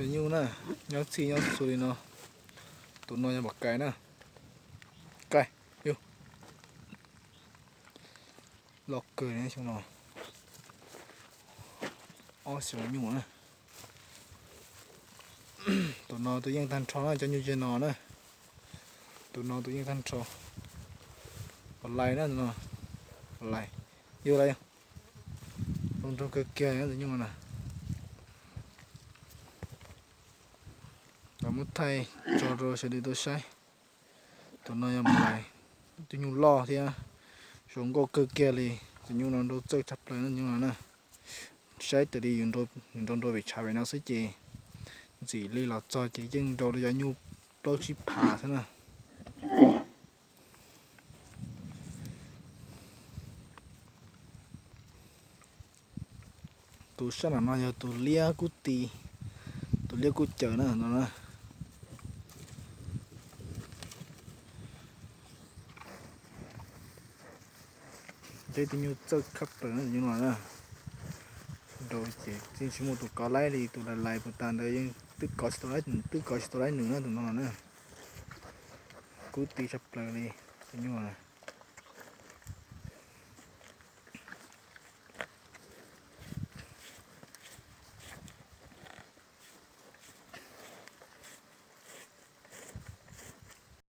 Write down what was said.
Nyuj na, nyob txhij nyob txhua li no. Tus no yog npam kais na. Kais, yus, loj kawg xyoo no. Ob xyoos nyuj na. Tus no tus yeej tag nrho na, cov nyuj ze no na. Tus no tus yeej tag nrho. Pom lais na, pom lais. Yus lais, zoo nraug kawg kiag tus nyuj no na. Los muab thaij tso rau sawv daws tau saib. Tus no yog pom lais, tus nyuj loj thiab zoo nkauj kawg kiag li. Tus nyuj no nrau txawj tshaj plaws na, tus nyuj no na. Saib tas li yus nrau nrau vim tshav vim no xwb ces ntxim li los txog ces yeej nrau li cov nyuj plaub tsib phav xwb na. Tus sab nram no yog tus liab kub ti, tus liab kub caws na no na. Tus nyuj txawj tshaj plaws na, tus nyuj no na. Nrau ces tsis muaj tus kov laib li, tus lais lais puas tas ntawd yeej twb kov tsis tau laib, twb kov tsis tau laib nws na tus no na. Kub ti tshaj plaws li tus nyuj.